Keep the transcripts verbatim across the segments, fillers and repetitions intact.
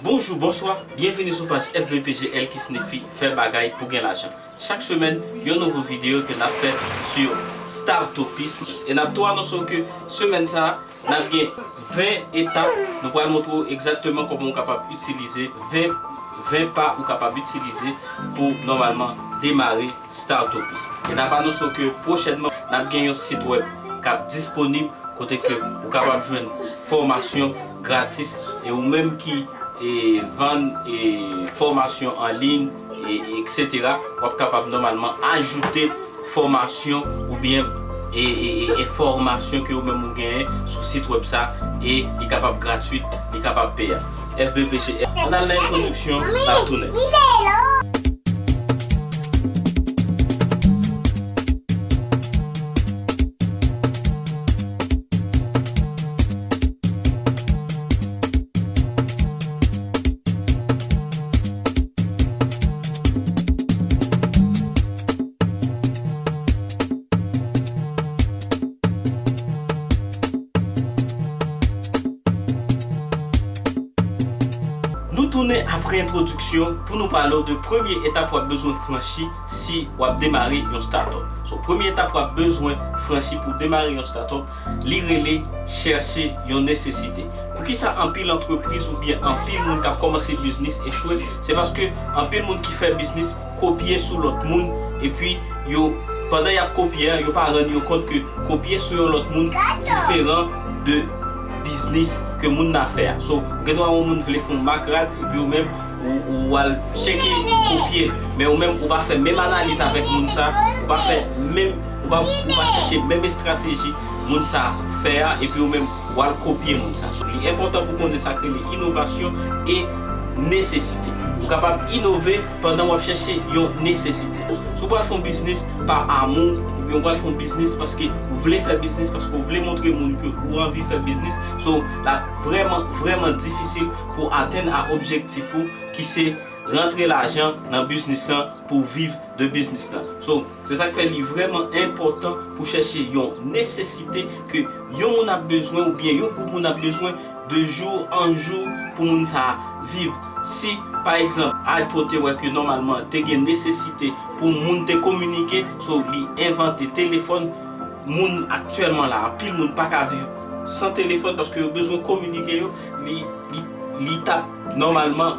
Bonjou, bonswa, byenvini sou paj F B P G L ki siyifi fè bagay pou gen lajan. Chak semèn, yon nouvo videyo ke n ap fè sou startupism. E n ap tou anonse w ke semèn sa a, n ap gen ven etap. Nou pral montre w egzakteman kòman ou kapab itilize ven, ven pa ou kapab itilize pou nòmalman demare startupism. E n ap anonse w ke pwochènman, n ap gen yon sit wèb k ap disponib kote ke ou kapab jwenn fòmasyon gratis e ou menm ki e, vann e, fòmasyon an liy, e, etsetera, w ap kapab nòmalman ajoute fòmasyon oubyen e, e, e, enfòmasyon ke ou menm ou genyen sou sit wèb sa e li kapab gratwit, li kapab peyan. F B P G L. Ann al nan entwodiksyon, n ap tounen. Nou tounen apre entwodiksyon pou nou pale w de premye etap w ap bezwen franchi si w ap demare yon startup. So, premye etap w ap bezwen franchi pou demare yon startup, li rele chèche yon nesesite. Poukisa anpil antrepriz oubyen anpil moun k ap kòmanse biznis echwe? Se paske anpil moun ki fè biznis kopye sou lòt moun, epi yo, pandan y ap kopye a, yo pa rann yo kont ke kopye sou yon lòt moun diferan de biznis ke moun nan fè a. So, ou gen dwa wè yon moun vle fè yon mak rad, epi ou menm, ou, ou al tcheke kopye, men ou menm, ou pa fè menm analiz avèk moun sa, ou pa fè menm, ou pa, ou pa chèche menm estrateji moun sa fè a, epi ou menm, w al kopye moun sa. So, li enpòtan pou konnen sa k rele inovasyon e nesesite. Ou kapab inove pandan w ap chèche yon nesesite. Si w pral fè yon biznis pa amou, oubyen w pral fè yon biznis paske ou vle fè biznis, paske w vle montre moun ke ou anvi fè biznis, so, l ap vrèman, vrèman difisil pou w atenn a objektif ou ki se rantre lajan nan biznis lan pou w viv de biznis lan. So, se sa k fè li vrèman enpòtan pou chèche yon nesesite ke yon moun ap bezwen oubyen yon gwoup moun ap bezwen de jou an jou pou moun sa a viv. Si, pa egzanp, iPod te wè ke nòmalman te gen nesesite pou moun te kominike, so li envante telefòn, moun aktyèlman la, anpil moun pa ka viv san telefòn paske yo bezwen kominike yo, li, li, li t ap nòmalman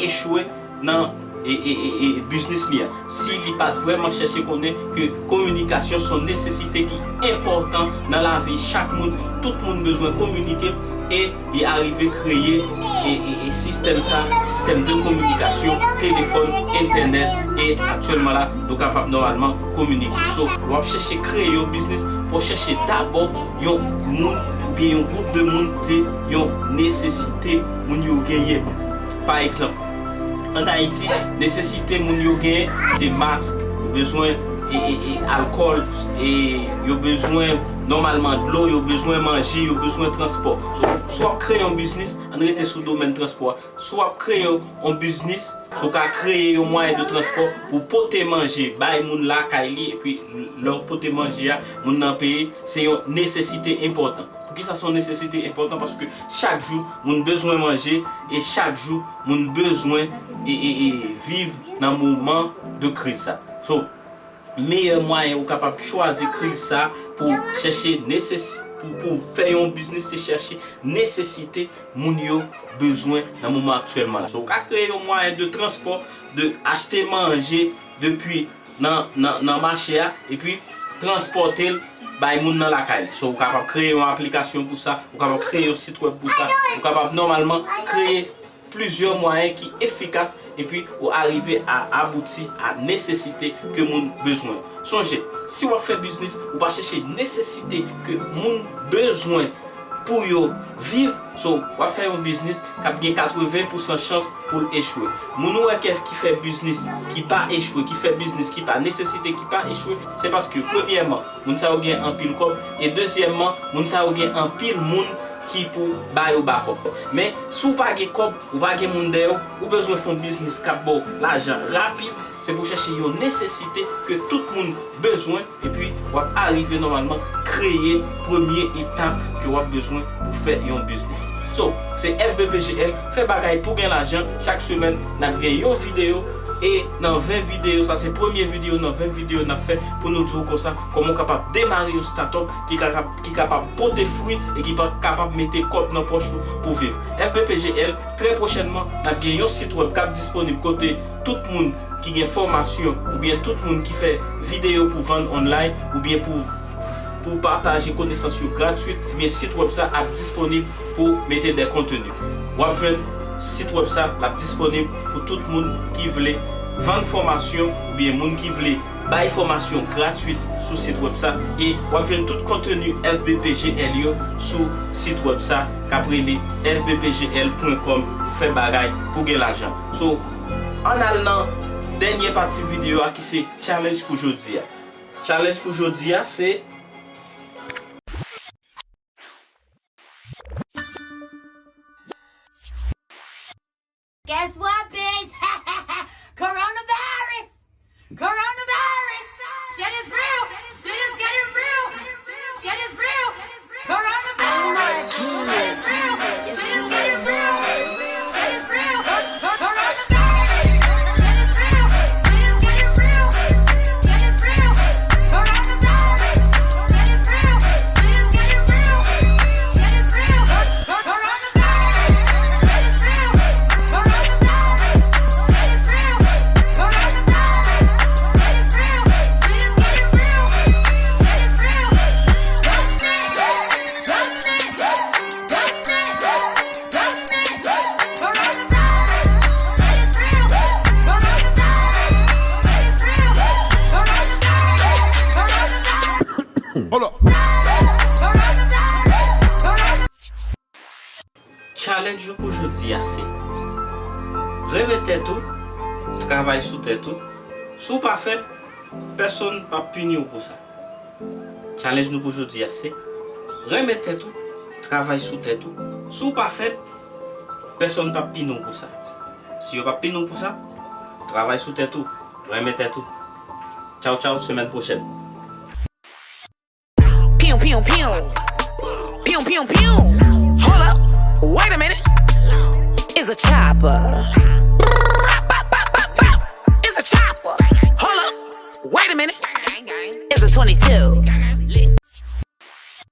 echwe nan e, e, e, e, biznis li a. Si li pa t vrèman chèche konnen ke kominikasyon se yon nesesite ki enpòtan nan lavi chak moun, tout moun bezwen kominike, e li arive kreye e, e, e sistèm sa, sistèm de kominikasyon, telefòn, entènèt, e aktyèlman la, nou kapab nòmalman kominike. So, w ap chèche kreye yon biznis, fò w chèche dabò yon moun oubyen yon gwoup de moun, se yon nesesite moun yo genyen. Pa egzanp, ann Ayiti, nesesite moun yo genyen, se mask, yo bezwen e, e, e, alkòl, e yo bezwen nòmalman dlo, yo bezwen manje, yo bezwen transpò. So, si w ap kreye yon biznis, ann rete sou domèn transpò a. Si w ap kreye yon, yon biznis, si w ka kreye yon mwayen de transpò pou pote manje bay moun lakay li, epi lè w pote manje a, moun nan peye, se yon nesesite enpòtan. Poukisa se yon nesesite enpòtan? Paske chak jou, moun bezwen manje, e chak jou, moun bezwen e, e, e viv nan moman de kriz sa. So, meyè mwayen ou kapab chwazi kriz sa pou chèche neses-, pou, pou fè yon biznis, se chèche nesesite moun yo bezwen nan moman aktyèlman la. So, ou ka kreye yon mwayen de transpò, de achte manje depi nan, nan, nan mache a, epi transpòte l bay moun nan lakay li. So, ou kapab kreye yon aplikasyon pou sa, ou kapab kreye yon sit wèb pou sa, ou kapab nòmalman kreye plizyè mwayen ki efikas, epi ou arive a abouti a nesesite ke moun bezwen. Sonje, si w ap fè biznis, ou pa chèche nesesite ke moun bezwen pou yo viv, so, w ap fè yon biznis k ap gen katreven pousan chans pou l echwe. Moun ou wè ke, ki fè biznis ki pa echwe, ki fè biznis ki pa nesesite, ki pa echwe, se paske, premyèman, moun sa yo gen anpil kòb, e dezyèmman, moun sa yo gen anpil moun ki pou ba yo bakòp. Men, si w pa gen kòb, ou pa gen moun dèyè w, ou bezwen fè yon biznis k ap ba w lajan rapid, se pou w chèche yon nesesite ke tout moun bezwen, epi w ap arive nòmalman kreye premye etap ke w ap bezwen pou fè yon biznis. So, se F B P G L, fè bagay pou gen lajan. Chak semèn, n ap gen yon videyo, e nan ven videyo, sa se premye videyo nan ven videyo n ap fè pou nou di w konsa kòman w kapab demare yon startup ki ka, ki kapab pote fwi e ki pa kapab mete kòb nan pòch ou pou viv. F B P G L, trè pwochènman, n ap gen yon sit wèb k ap disponib kote tout moun ki gen fòmasyon oubyen tout moun ki fè videyo pou vann online oubyen pou, pou pataje konesans yo gratwit, ebyen sit wèb sa ap disponib pou mete de konteni. W ap jwenn sit wèb sa, l ap disponib pou tout moun ki vle vann fòmasyon oubyen moun ki vle bay fòmasyon gratwit sou sit wèb sa, e w ap jwenn tout konteni F B P G L yo sou sit wèb sa k ap rele F B P G L pwen kòm, fè bagay pou gen lajan. So, ann al nan dènye pati videyo a ki se challenge pou jodi a. Challenge pou jodi a se Guess what, bitch? Coronavirus! Coronavirus! Shit is real! Shit is getting real! Shit is real! Coronavirus! Shit is real! Shit is getting real! Shit is real! Coronavirus! Shit is real! Shit is getting real! Shit is real! Coronavirus! Shit is real! Shit is getting real! Shit is real! Hold up. Challenge nou pou jodi a se renmen tèt ou, travay sou tèt ou. Si w pa fè l, pèsonn p ap pini w pou sa. Challenge nou pou jodi a se renmen tèt ou, travay sou tèt ou. Si w pa fè l, pèsonn p ap pini w pou sa. Si yo p ap pini w pou sa, travay sou tèt ou, renmen tèt ou. Tchaw, tchaw, semèn pwochèn. Pew, pew, pew. Pew, pew, pew. Hold up. Wait a minute. It's a chopper.